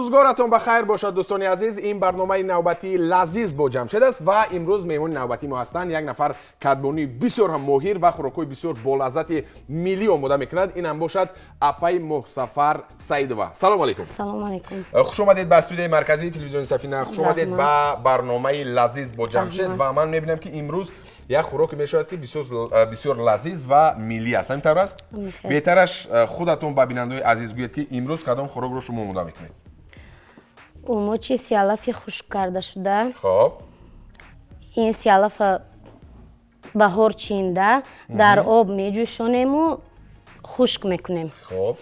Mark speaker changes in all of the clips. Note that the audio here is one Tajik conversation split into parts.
Speaker 1: Рӯзгоратон ба хайр бошад, дӯстони азиз. Ин барномаи навбатии «Лазиз бо Ҷамшед» аст ва имрӯз меҳмони навбатии мо ҳастанд як нафар кадбонуи бисёр ҳам моҳир ва хӯрокҳои бисёр болаззати миллӣ омода мекунад. Ин ҳам бошад апаи Моҳсафар Саидова. Салом алейкум.
Speaker 2: Салом алейкум.
Speaker 1: Хуш омадед ба студияи марказии телевизиони Сафина, хуш омадед ба барномаи «Лазиз бо Ҷамшед». Ва ман мебинам, ки имрӯз як хӯроке мешавад, ки бисёр лазиз ва миллӣ аст. Ҳамин тавр аст? Беҳтараш, худатон ба бинандаои азиз гӯед, ки имрӯз кадом хӯрокро шумо омода мекунед.
Speaker 2: Умочи сиалафи хушк карда шуда.
Speaker 1: Хоб.
Speaker 2: Ин сиалафа баҳор чинда, дар об меҷӯшонему хушк мекунем.
Speaker 1: Хоб.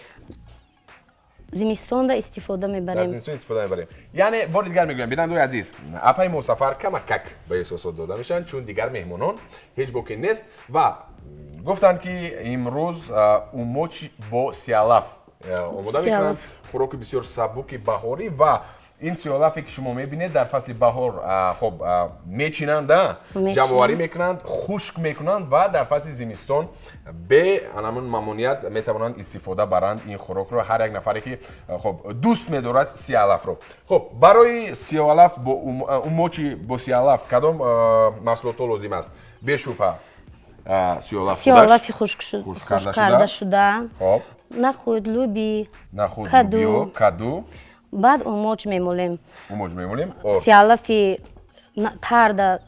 Speaker 2: Зимистонда истифода мебарем.
Speaker 1: Дар зимистон истифода мебарем. Яъне, бори дигар мегӯям, бинандаои азиз, апаи Мусафар камакак ба эҳсосот дода мешаванд, чун дигар меҳмонон ҳеҷ боке нест ва гуфтанд, ки имрӯз умочи бо сиалаф омода мекунанд, хӯроки бисёр сабуки баҳорӣ. Ва ин сиёлафе, ки шумо мебинед, дар фасли баҳор, хоб, мечинанд, ҷамъоварӣ мекунанд, хушк мекунанд ва дар фасли зимистон бе анамун мамоният метавонанд истифода баранд ин хӯрокро ҳар як нафаре, ки, хоб, дӯст медорад сиалафро. Хоб, барои сиёлаф бо умочи бо сиалаф кадом маҳсулотҳо лозим аст? Бешубҳа, сиёлаф.
Speaker 2: Сиёлафи хушк карда шуда, нахӯд, лӯби.
Speaker 1: Нахӯд, каду.
Speaker 2: Баъд умоч мемолем.
Speaker 1: Умоч мемолем.
Speaker 2: Сиалафи тарда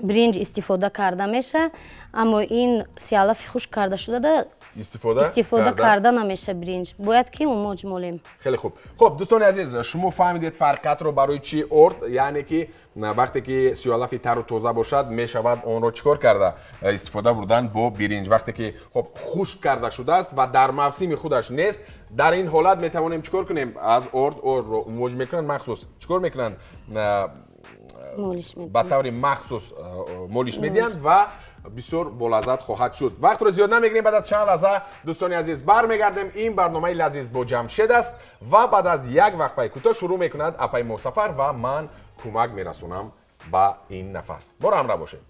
Speaker 2: биринҷ истифода карда меша, аммо ин сиалафи хушк карда шудада истифода карда намеша биринҷ, бояд ки умоч молем.
Speaker 1: Хеле хуб. Хуб, дӯстони азиз, шумо фаҳмидед фарқиятро, барои чӣ орд, яъне ки вақте ки сиёлафи тару тоза бошад, мешавад онро чӣ кор карда истифода бурдан бо биринҷ. Вақте ки, хоб, хушк карда шудааст ва дар мавсими худаш нест, дар ин ҳолат метавонем чӣ кор кунем? Аз орд ордро умоҷ мекунанд, махсус чӣ кор мекунанд, ба таври махсус молиш медиҳанд ва бисёр болаззат хоҳад шуд. Вақтро зиёд намегирем, баъд аз чанд лаҳза, дӯстони азиз, бармегардем. Ин барномаи «Лазиз бо Ҷамшед» аст ва баъд аз як вақфаи кӯтоҳ шурӯъ мекунад апаи Мосафар ва ман кӯмак мерасонам ба ин нафар. Моро ҳамроҳ бошед.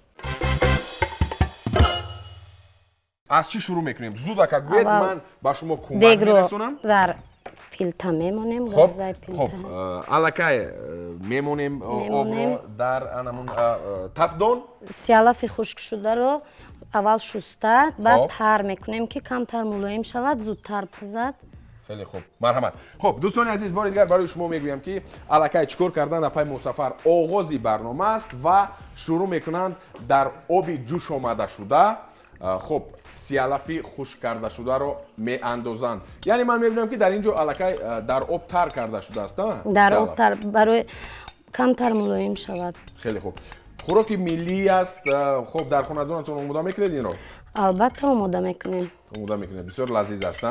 Speaker 1: Аз чӣ шурӯъ мекунем? Зуд ака гӯед, ман ба шумо кӯмак мерасонам.
Speaker 2: Дар пилта мемонем.
Speaker 1: Хоб, аллакай мемонем обро дар анамун тафдон.
Speaker 2: Сиалафи хушкшударо аввал шуста, баъд тар мекунем, ки камтар мулоим шавад, зудтар пазад.
Speaker 1: Хеле хуб, марҳамат. Хуб, дӯстони азиз, бори дигар барои шумо мегӯям, ки аллакай чӣ кор кардан апаи Мусафар. Оғози барнома аст ва шурӯъ мекунанд дар оби ҷӯш омада шуда, хуб, сиалафи хушк карда шударо меандозанд. Яъне ман мебинам, ки дар ин ҷо аллакай дар об тар карда шудааст.
Speaker 2: Дар об тар, барои камтар мулоим шавад.
Speaker 1: Хеле хуб. Хӯроки миллӣ аст. Хуб, дар хонадонатон омода мекунед инро?
Speaker 2: Албатта, омода мекунем.
Speaker 1: Омода мекунед. Бисёр лазиз аст.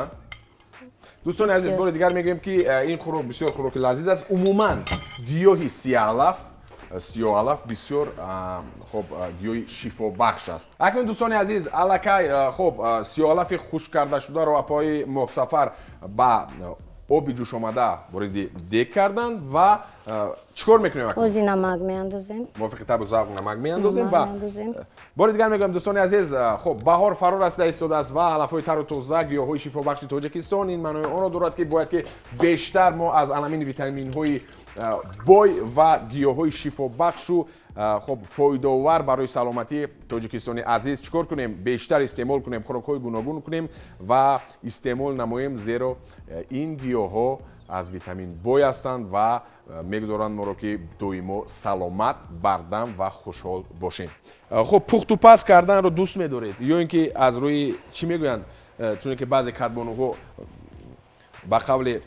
Speaker 1: Дӯстони азиз, бори дигар мегӯем, ки ин хӯрок бисёр хӯроки лазиз аст. Умуман, гиёҳи сиалаф, сиёҳалаф бисёр, хоб, гиёҳи шифобахш аст. Акнун, дӯстони азиз, аллакай, хоб, сиёҳалафи хушк карда шударо апои Моҳсафар ба оби ҷӯшомада вориди дег карданд ва чӣ кор мекунем?
Speaker 2: Ози намак меандозем.
Speaker 1: Мувофиқи табу завқ намак меандозем. Ва бори дигар мегӯям, дӯстони азиз, хоб, баҳор фаро расида истодааст ва алафҳои тару тоза, гиёҳҳои шифобахши Тоҷикистон. Ин маънои онро дорад, ки бояд ки бештар мо аз анамин витаминҳои бой ва гиёҳҳои шифобахшу, хоб, фоидаовар барои саломатии тоҷикистони азиз чӣ кор кунем? Бештар истеъмол кунем, хӯрокҳои гуногун кунем ва истеъмол намоем, зеро ин гиёҳҳо аз витамин бой ҳастанд ва мегузоранд моро, ки доимо саломат, бардам ва хушҳол бошем. Хуб, пухту паз карданро дӯст медоред ё ин ки аз рӯи чӣ мегӯянд, чуне ки баъзе кадбонуҳо ба қавли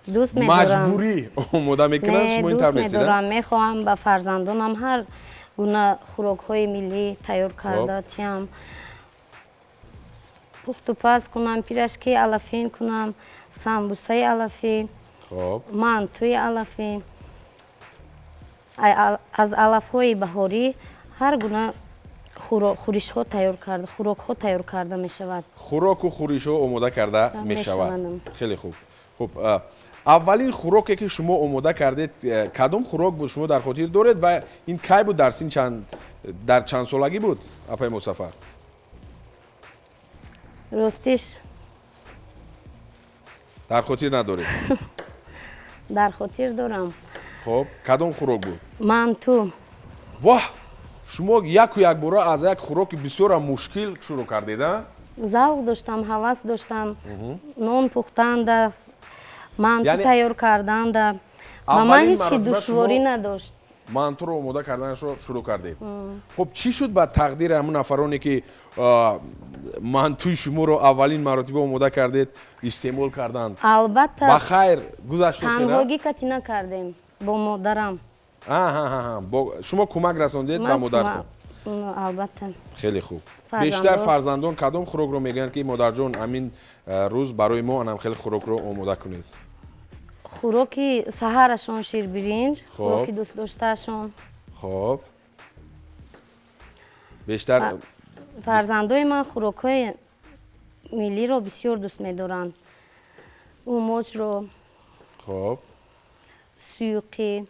Speaker 2: дӯст медорам.
Speaker 1: Маҷбурӣ омода мекунанд, шумо ин тавр нестед?
Speaker 2: Медорам, мехоҳам ба фарзандонам ҳар гуна хӯрокҳои миллӣ тайёр карда тиям, пухтупаз кунам, пирожки алафин кунам, самбусаи алафӣ, мантуи алафӣ. Аз алафҳои баҳорӣ ҳар гуна хӯришҳо тайёр карда, хӯрокҳо тайёр карда мешавад.
Speaker 1: Хӯроку хӯришҳо омода карда мешавад. Хеле хуб. Хуб, аввалин хӯроке, ки шумо омода кардед, кадом хӯрок буд, шумо дар хотир доред? Ва ин кай буд, дар син чанд, дар чанд солагӣ буд, апаи Мусафар?
Speaker 2: Ростиш
Speaker 1: Дар хотир надоред?
Speaker 2: Дар хотир дорам.
Speaker 1: Хуб, кадом хӯрок буд?
Speaker 2: Манту.
Speaker 1: Воҳ, шумо яку якбора аз як хӯроки бисёрам мушкил шурӯъ кардед, а?
Speaker 2: Завқ доштам, ҳавас доштам, нон пухтанда, манту тайёр карданда. Ба ман ҳеҷ чи душворӣ надошт.
Speaker 1: Мантуро омода карданашро шурӯъ кардед. Хуб, чӣ шуд ба тақдири ҳамун нафароне ки мантуи шуморо аввалин маротиба омода кардед, истеъмол карданд?
Speaker 2: Албатта.
Speaker 1: Ба хайр гузашт?
Speaker 2: Танҳогӣ кати накардем, бо модарам.
Speaker 1: Шумо кӯмак расондед ба модаратон?
Speaker 2: Албатта.
Speaker 1: Хеле хуб. Бештар фарзандон кадом хӯрокро мегӯянд ки модарҷон, ҳамин рӯз барои мо анам хеле хӯрокро омода кунед?
Speaker 2: Хӯроки саҳарашон ширбиринҷ, хӯроки дӯстдоштаашон.
Speaker 1: Хуб, бештар
Speaker 2: фарзандои ман хӯрокҳои миллиро бисёр дӯст медоранд. Умоҷро,
Speaker 1: хуб,
Speaker 2: сӯюқӣ,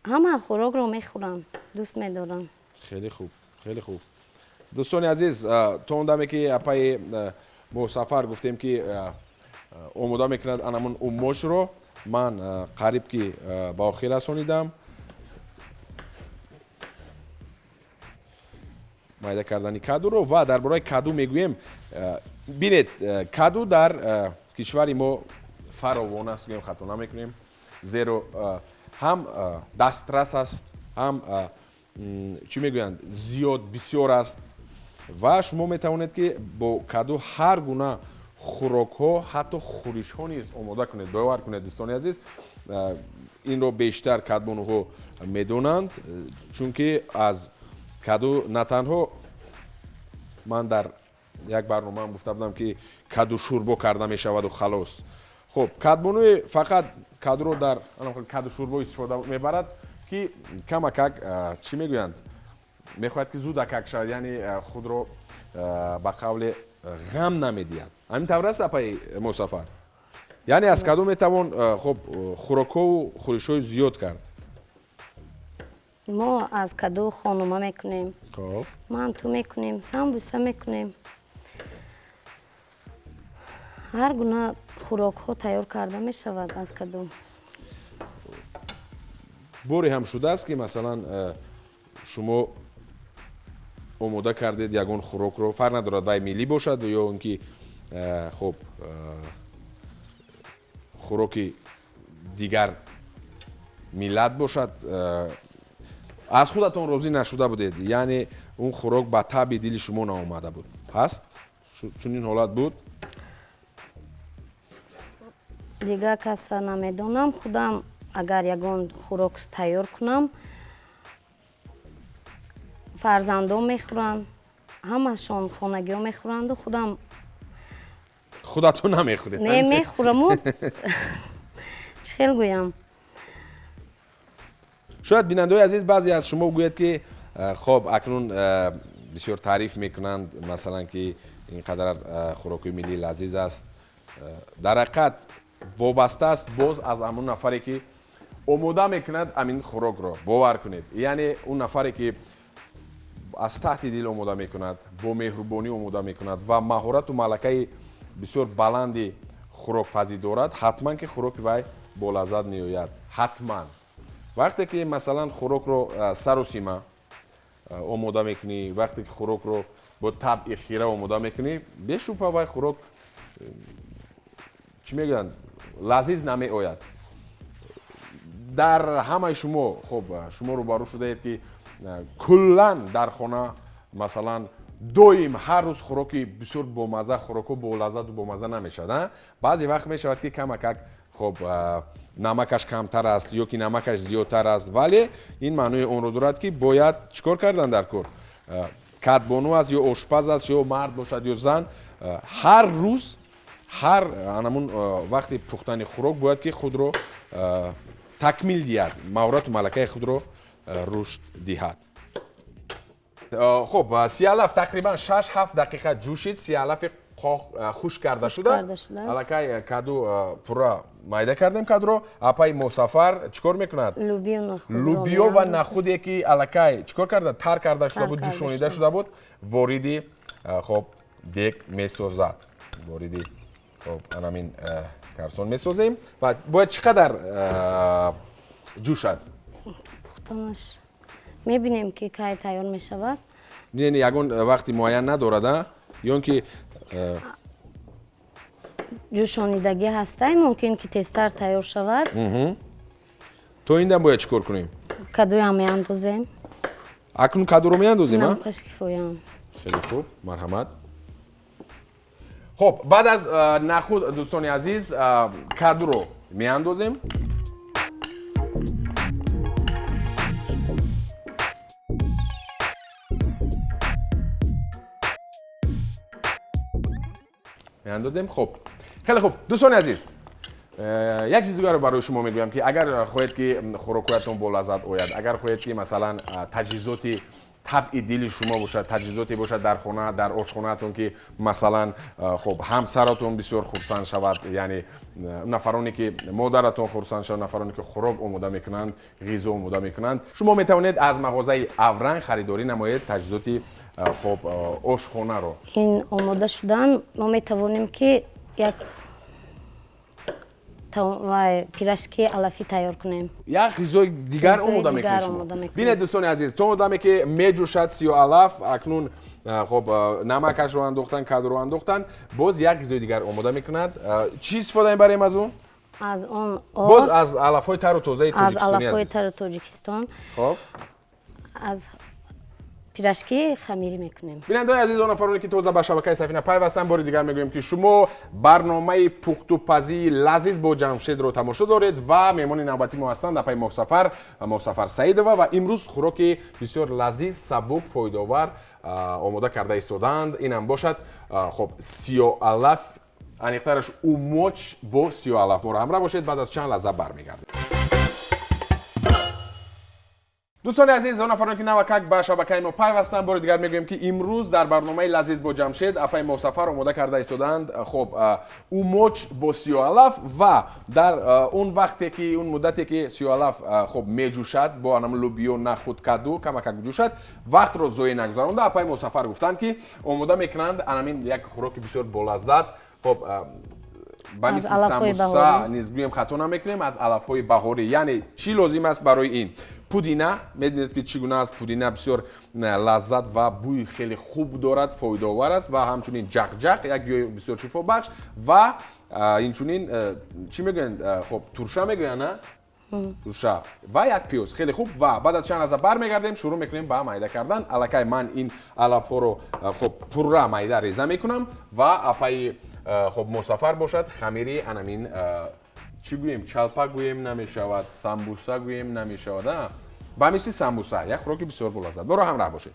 Speaker 2: ҳама хӯрокро мехӯранд, дӯст медоранд.
Speaker 1: Хеле хуб, хеле хуб. Дӯстони азиз, то он даме ки апаи Мусафар гуфтем ки омода мекунад анамун уммошро, ман қариб ки ба охир расонидам. Майда кардани кадуро ва дар бораи каду мегӯем. Бинед, каду дар кишвари мо фаровон аст, гӯем хато намекунем, зеро ҳам дастрас аст, ҳам чӣ мегӯянд, зиёд бисёр аст ва шумо метавонед ки бо каду ҳар гуна хӯрокҳо, ҳатто хӯришҳо низ омода кунед. Бовар кунед дӯстони азиз, инро бештар кадбонуҳо медонанд, чунки аз каду на танҳо ман дар як барномаам гуфта будам ки каду шӯрбо карда мешаваду халос. Хуб, кадбонуи фақат кадуро дар каду шӯрбо истифода мебарад ки камакак чӣ мегӯянд, мехоҳад ки зудакак шавад, яъне худро ба қавле ғам намедиҳад. Ҳамин тавр аст апаи Мусафар? Яъне аз каду метавон хуб хӯрокҳову хӯришҳои зиёд кард.
Speaker 2: Мо аз каду хонума мекунем, манту мекунем, самбуса мекунем, ҳар гуна хӯрокҳо тайёр карда мешавад аз каду.
Speaker 1: Боре ҳам шудааст ки масалан шумо омода кардед ягон хӯрокро, фарқ надорад вай миллӣ бошад ё он ки хуб хӯроки дигар миллат бошад, аз худатон розӣ нашуда будед, яъне он хӯрок ба таъби дили шумо наомада буд? Ҳаст чунин ҳолат буд?
Speaker 2: Дигар каса намедонам, худам агар ягон хӯрок тайёр кунам, фарзандон мехӯранд, ҳамашон хонагиҳо мехӯранду худам.
Speaker 1: Худатон намехӯред?
Speaker 2: Не, мехӯраму чӣ хел гӯям.
Speaker 1: Шояд бинандаҳои азиз баъзе аз шумо гӯяд ки хоб акнун бисёр таъриф мекунанд, масалан ки ин қадар хӯрокҳои миллӣ лазиз аст. Дар ҳақиқат вобаста аст боз аз ҳамон нафаре ки омода мекунад ҳамин хӯрокро. Бовар кунед, яъне он нафаре ки аз таҳти дил омода мекунад, бо меҳрубонӣ омода мекунад ва маҳорату малакаи бисёр баланди хӯрокпазӣ дорад, ҳатман ки хӯроки вай болаззат меояд. Ҳатман. Вақте ки масалан хӯрокро сару сима омода мекунӣ, вақте ки хӯрокро бо табъи хира омода мекунӣ, бешубҳа вай хӯрок чӣ мегӯянд, лазиз намеояд. Дар ҳамаи шумо, хуб, шумо рӯбарӯ шудаед ки куллан дар хона масалан доим ҳар рӯз хӯроки бисёр бомазза, хӯрокҳо болаззату бомазза намешавад. Баъзе вақт мешавад ки камакак хуб намакаш камтар аст ё ки намакаш зиёдтар аст, вале ин маънои онро дорад ки бояд чӣ кор кардан дар кор? Кадбону аст ё ошпаз аст ё мард бошад ё зан, ҳар рӯз ҳар анамун вақти пухтани хӯрок бояд ки худро такмил диҳад, маҳорату малакаи худро рушд диҳад. Хуб, сиалаф тақрибан 6-7 дақиқа ҷӯшид. Сиалафи хушк карда шуда, аллакай каду пурра майда кардем кадуро. Апаи Мусафар чӣ кор мекунад? Лубиё ва нахуде ки аллакай чӣ кор карда, тар карда шуда буд, ҷӯшонида шуда буд, вориди хоб дег месозад. Вориди хоб анамин Карсон месозем ва бояд чӣ қадар ҷӯшад?
Speaker 2: Пухтанаш мебинем ки кай тайёр мешавад.
Speaker 1: Не, не, ягон вақти муайян надорад, а? Ё ин ки
Speaker 2: ҷӯшонидагӣ ҳастай, мумкин ки тезтар тайёр шавад.
Speaker 1: То ин дам бояд чӣ кор кунем?
Speaker 2: Кадуям меандозем.
Speaker 1: Акнун кадуро меандозем, а?
Speaker 2: Намқаш кифоям.
Speaker 1: Хеле хуб, марҳамат. Хуб, баъд аз нахуд, дӯстони азиз, кадуро меандозем. Меандозем. Хуб, хеле хуб, дӯстони азиз, як чиз дигарро барои шумо мегӯям ки агар хоҳед ки хӯрокҳоятон бо лаззат ояд, агар хоҳед ки масалан таҷҳизоти табъи дили шумо бошад, таҷҳизоте бошад дар хона, дар ошхонаатон ки масалан хуб ҳамсаратон бисёр хурсанд шавад, яъне нафароне ки модаратон хурсанд шавад, нафароне ки хӯрок омода мекунанд, ғизо омода мекунанд, шумо метавонед аз мағозаи Авранг харидорӣ намоед таҷҳизоти хуб ошхонаро.
Speaker 2: Ин омода шудан мо метавонем ки як пирожки алафӣ тайёр кунем.
Speaker 1: Як ғизои дигар омода мекунед шумо. Бинед дӯстони азиз, то одаме ки меҷӯшад сиёҳ алаф, акнун хуб намакашро андохтан, кадуро андохтан, боз як ғизои дигар омода мекунад. Чӣ истифода мебарем аз он?
Speaker 2: Аз он ор.
Speaker 1: Боз аз алафҳои тару тозаи тоҷикистони
Speaker 2: азиз. Аз алафҳои тару Тоҷикистон.
Speaker 1: Хуб.
Speaker 2: Аз пирожки хамирӣ мекунем.
Speaker 1: Бинандаони азиз, он нафароне ки тоза ба шабакаи Сафина пайвастанд, бори дигар мегӯем ки шумо барномаи пухтупазии лазиз бо Ҷамшедро тамошо доред ва меҳмони навбатии мо ҳастанд апаи Моҳсафар, Моҳсафар Саидова ва имрӯз хӯроки бисёр лазиз, сабук, фоидаовар омода карда истодаанд. Инам бошад хуб сиёҳ алаф, аниқтараш умоч бо сиёҳ алаф. Моро ҳамроҳ бошед, баъд аз чанд лаҳза бармегардем. Дӯстони азиз, он нафароне ки навакак ба шабакаи мо пайвастанд, бори дигар мегӯем ки имрӯз дар барномаи лазиз бо Ҷамшед апаи Моҳсафар омода карда истодаанд хуб умоч бо сиёҳ алаф ва дар он вақте ки он муддате ки сиёҳ алаф хуб меҷӯшад бо анам лӯбиё, нахуд, каду камакак ҷӯшад, вақтро зоеъ нагузаронда апаи Моҳсафар гуфтанд ки омода мекунанд анамин як хӯроки бисёр болаззат, хуб ба мисли самбуса низ гӯем хато намекунем, аз алафҳои баҳорӣ. Яъне чӣ лозим аст барои ин? Пудина, медонед ки чӣ гуна аст пудина, бисёр лаззат ва бӯи хеле хуб дорад, фоидаовар аст ва ҳамчунин ҷақҷақ, як гиёҳи бисёр шифобахш ва инчунин чӣ мегӯянд, хуб турша мегӯянд, на? Турша ва як пиёз. Хеле хуб. Ва баъд аз чанд лаҳза бармегардем, шурӯъ мекунем ба майда кардан. Аллакай ман ин алафҳоро хуб пурра майда реза мекунам ва апаи хуб Моҳсафар бошад хамири анамин чӣ гӯем, чалпа гӯем намешавад, самбуса гӯем намешавад, а? Ба мисли самбуса, як хӯроки бисёр болаззат. Моро ҳамроҳ бошед.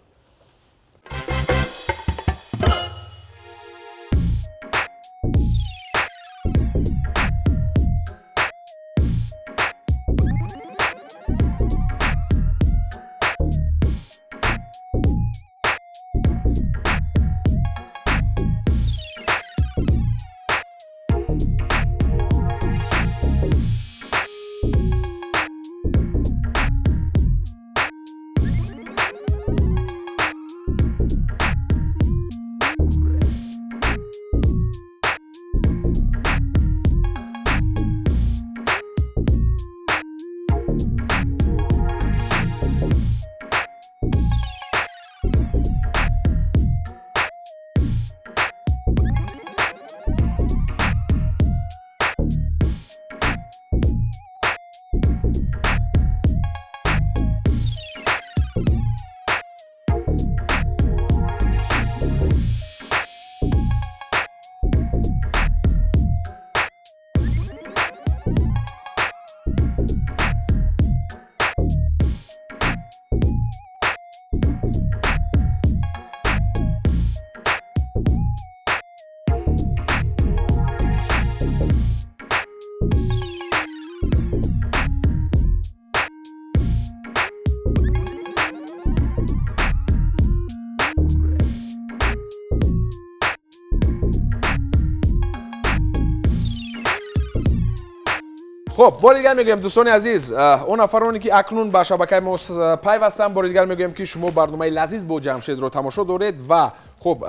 Speaker 1: Хуб, бори дигар мегӯем дӯстони азиз, он нафароне ки акнун ба шабакаи мо пайвастанд, бори дигар мегӯем ки шумо барномаи лазиз бо Ҷамшедро тамошо доред ва хуб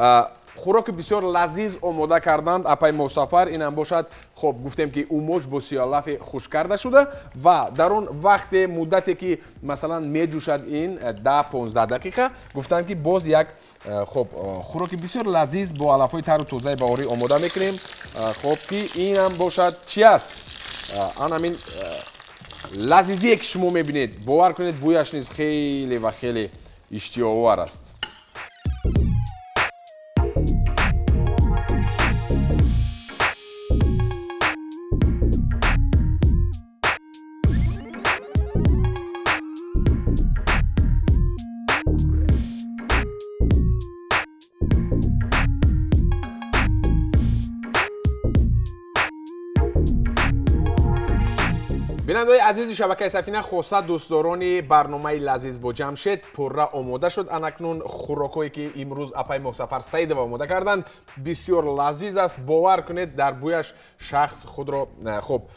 Speaker 1: Хӯроки бисёр лазиз омода карданд апаи Мосафар. Инам бошад, хоб гуфтем ки умоч бо сиёҳалафи хушк карда шуда ва дар он вақте муддате ки масалан меҷӯшад ин 10-15 дақиқа, гуфтанд ки боз як хоб хӯроки бисёр лазиз бо алафҳои тару тозаи баҳорӣ омода мекунем. Хоб ки инам бошад чи аст? Ан ҳамин лазизие ки шумо мебинед, бовар кунед, бӯяш низ хеле ва хеле иштиҳоовар аст. Бинандаои азизи шабакаи Сафина, хоса дӯстдорони барномаи Лазиз бо Ҷамшед, пурра омода шуд. Анакнун хӯрокҳое ки имрӯз апаи Мосафар Саидова омода карданд, бисёр лазиз аст. Бовар кунед, дар бӯяш шахс худро хуб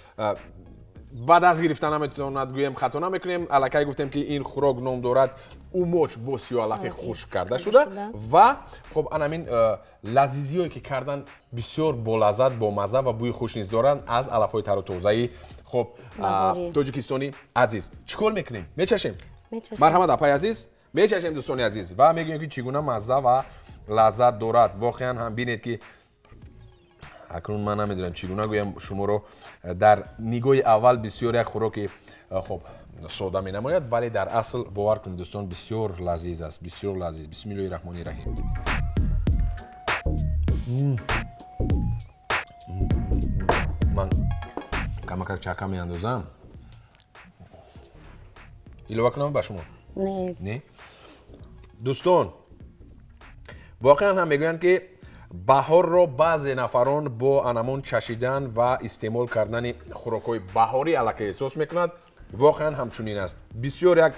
Speaker 1: ба даст гирифта наметавонад, гӯем хато намекунем. Аллакай гуфтем ки ин хӯрок ном дорад умоч бо сиёҳалафи хушк карда шуда ва хуб анамин лазизиҳое ки кардан бисёр болаззат, бомазза ва бӯи хуш низ доранд аз алафҳои тару тозаи хуб тоҷикистони азиз. Чӣ кор мекунем? Мечашем? Марҳамат апаи азиз, мечашем дӯстони азиз ва мегӯем ки чӣ гуна мазза ва лаззат дорад. Воқеан ҳам бинед ки акнун ман намедонам чӣ гуна гӯям шуморо, дар нигоҳи аввал бисёр як хӯроки хуб сода менамояд, вале дар асл бовар кунед дӯстон, бисёр лазиз аст, бисёр лазиз. Бисмиллоҳи раҳмони раҳим. Ман камакак чака меандозам. Илова кунам ба шумо?
Speaker 2: Не.
Speaker 1: Не? Дӯстон, воқеан ҳам мегӯянд ки баҳорро баъзе нафарон бо анамон чашидан ва истеъмол кардани хӯрокҳои баҳорӣ аллакай эҳсос мекунад. Воқеан ҳамчунин аст. Бисёр як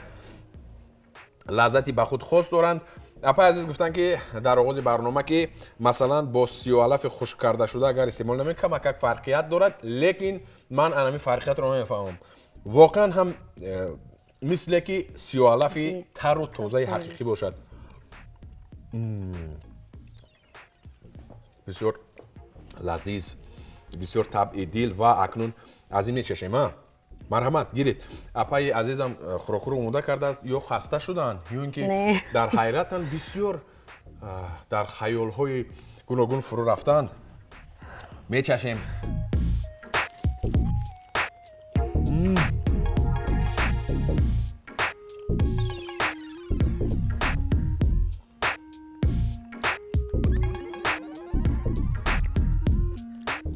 Speaker 1: лаззати ба худ хос доранд. Апаи азиз гуфтанд ки дар оғози барнома ки масалан бо сиёҳалафи хушк карда шуда агар истеъмол намекунед, камакак фарқият дорад, лекин ман анами фарқиятро намефаҳмам. Воқеан ҳам мисле ки сиёҳалафи тару тозаи ҳақиқӣ бошад. Бисёр лазиз, бисёр табъи дил ва акнун аз ин мечашем. Марҳамат, гиред. Апаи азизам хӯрокҳоро омода кардааст, ё хаста шудаанд, ё ин ки дар ҳайратанд, бисёр дар хаёлҳои гуногун фурӯ рафтаанд. Мечашем.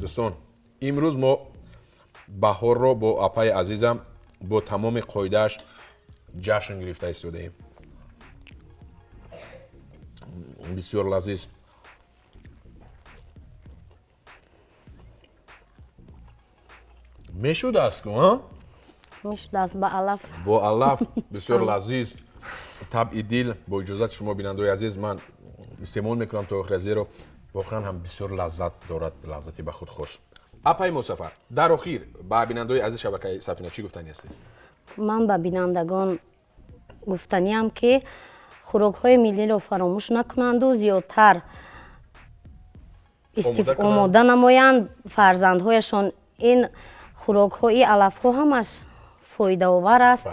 Speaker 1: Дӯстон, имрӯз мо баҳорро бо апаи азизам бо тамоми қоидааш ҷашн гирифта истодаем. Бисёр лазиз. Мешудааст ку, а?
Speaker 2: Мешудааст ба алаф.
Speaker 1: Бо алаф бисёр лазиз, табъи дил. Бо иҷозати шумо бинандаои азиз, ман истеъмол мекунам то охира, зеро воқеан ҳам бисёр лаззат дорад, лаззати ба худ хош. Апаи Мосафар, дар охир ба бинандаои азиз шабакаи Сафина чӣ гуфтанӣ ҳастед?
Speaker 2: Ман ба бинандагон гуфтаниам ки хӯрокҳои миллиро фаромӯш накунанду зиёдтар омода намоянд фарзандҳояшон. Ин хӯрокҳои алафҳо ҳамаш фоидаовар аст,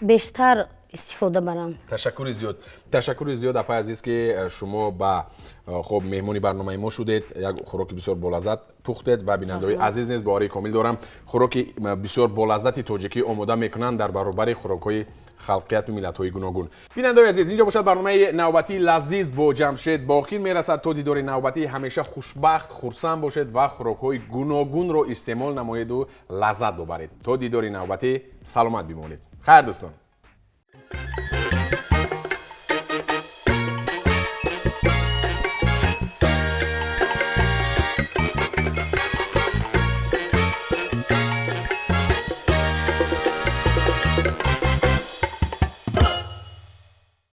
Speaker 2: бештар истифода баранд.
Speaker 1: Ташаккури зиёд, ташаккури зиёд апаи азиз ки шумо ба хуб меҳмони барномаи мо шудед, як хӯроки бисёр болаззат пухтед ва бинандаои азиз низ боварии комил дорам хӯроки бисёр болаззати тоҷикӣ омода мекунанд дар баробари хӯрокҳои халқияту миллатҳои гуногун. Бинандаои азиз, инҷо бошад барномаи навбатии Лазиз бо Ҷамшед ба охир мерасад. То дидори навбатӣ ҳамеша хушбахт, хурсанд бошед ва хӯрокҳои гуногунро истеъмол намоеду лаззат бубаред. То дидори навбатӣ саломат бимонед. Хайр дӯстон.